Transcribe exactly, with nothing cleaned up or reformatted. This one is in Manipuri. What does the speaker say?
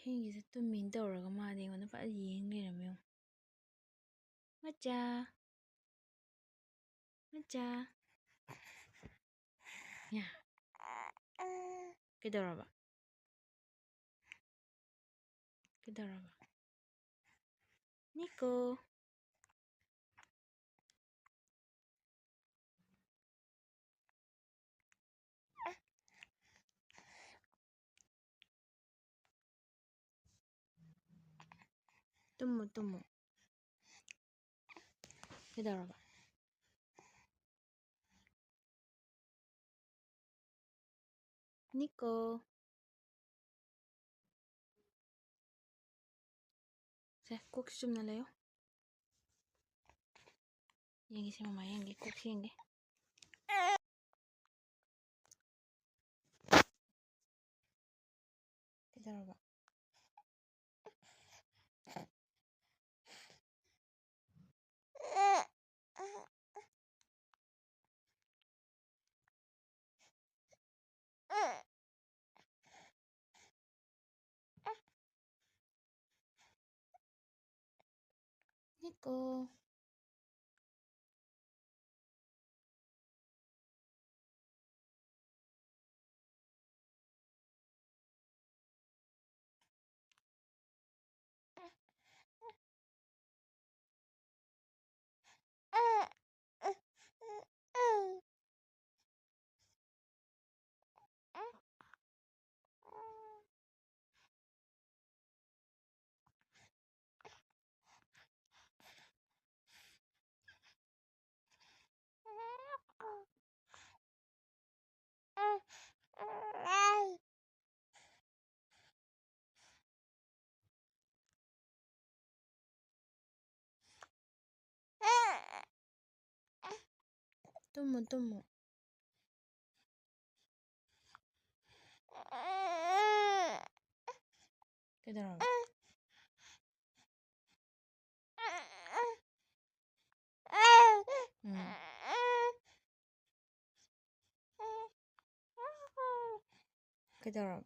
ꯑꯩꯒꯤꯁꯦ ꯇꯨꯝꯃꯤꯅ ꯇꯧꯔꯒ ꯃꯥꯗꯤ ꯑꯩꯉꯣꯟꯗ ꯐꯖꯅ ꯌꯦꯡ ꯂꯩꯔꯝꯃꯦ ꯌꯦꯡꯉꯣ꯫ ꯃꯆꯥ꯫ ꯃꯆꯥ꯫ ꯌꯥ꯫ ꯀꯩꯗꯧꯔꯕ? ꯀꯩꯗꯧꯔꯕ? ꯅꯤꯀꯣ꯫ ꯇꯨꯝꯃꯣ, ꯇꯨꯝꯃꯣ꯫ ꯀꯩꯗꯧꯔꯕ? ꯅꯤꯀꯣ꯫ ꯁꯦ, ꯀꯣꯛꯁꯤ ꯆꯨꯝꯅ ꯂꯩꯌꯨ꯫ ꯌꯦꯡꯒꯦꯁꯦ, ꯃꯃꯥ ꯌꯦꯡꯒꯦ, ꯀꯣꯛꯁꯤ ꯌꯦꯡꯒꯦ꯫ ꯀꯩꯗꯧꯔꯕ? ꯅꯤꯀꯣ꯫ ꯇꯨꯝꯃꯨ, ꯇꯨꯝꯃꯨ꯫ ꯀꯩꯗꯧꯔꯕ? ꯎꯝ꯫ ꯀꯩꯗꯧꯔꯕ?